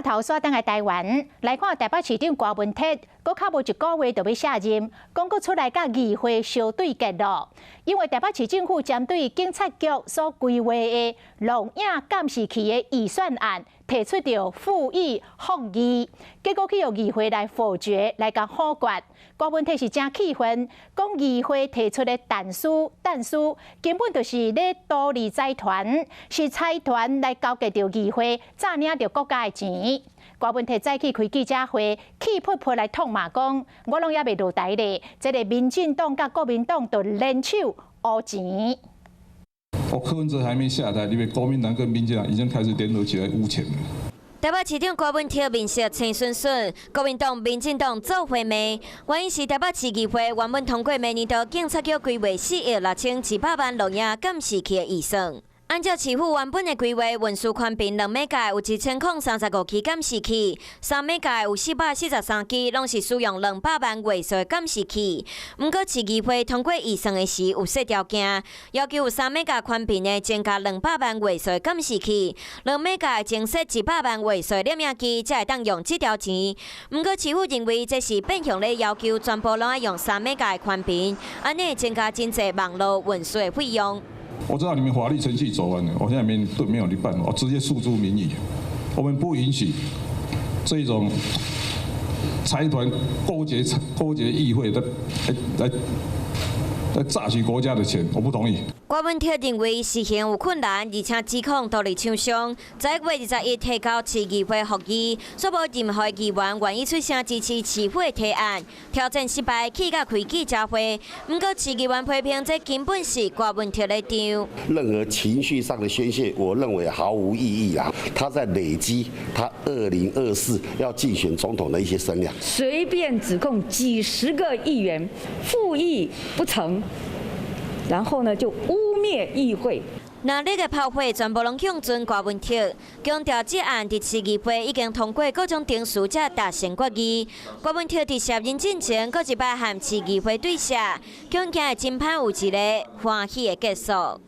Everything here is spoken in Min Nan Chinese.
鏡頭煞轉來台灣，來看台北市長柯文哲，閣較無一個月就欲卸任，講閣出來佮議會相對決囉。因為台北市政府針對警察局所規劃的錄影監視器的預算案，提出著附議覆議，結果去予議會來否決，來共否決。柯文哲是誠氣憤，講議會提出的但書，但書根本就是咧圖利財團，是財團來勾結著議會，詐領著國家的錢。柯文哲早起開記者會，氣噗噗來痛罵講：我攏猶未落台咧，這个民進黨佮國民黨就聯手烏錢。我柯文哲還沒下台，你們國民黨跟民進黨已經開始聯合起來烏錢了。台北市長柯文哲面色青恂恂，國民黨、民進黨做伙罵，原因是台北市議會原本通過明年度警察局規劃4億6200萬錄影監視器的預算。按照市府原本的規劃，運輸寬頻兩媒介有1035支監視器，三媒介有443支，攏是使用200萬畫素的監視器。毋過市議會通過預算的時有設條件，要求有三媒介寬頻的增加200萬畫素的監視器，兩媒介增設100萬畫素的攝影機，才會當用這條錢。毋過市府認為這是變相咧要求全部攏愛用三媒介寬頻，按呢會增加真濟網路運輸的費用。我知道你們法律程序走完了，我現在沒對沒有一半，我直接訴諸民意。我們不允許這種財團勾結議會的來榨取國家的錢，我不同意。柯文哲認為實行有困難，而且指控獨立廠商11月21提交市議會覆議，煞無任何議員願意出聲支持市府的提案，挑戰失敗，氣甲開記者會。毋過市議員批評這根本是柯文哲咧張。任何情緒上的宣洩，我認為毫無意義啊！他在累積他2024要競選總統的一些聲量。隨便指控幾十個議員附議不成，然後呢就污衊議會。那這个炮火全部攏向準柯文哲，強調這案佇市議會已經通過各種程序才達成決議。柯文哲佇卸任進前，閣一擺和市議會對峙，恐驚會真歹有一个歡喜的結束。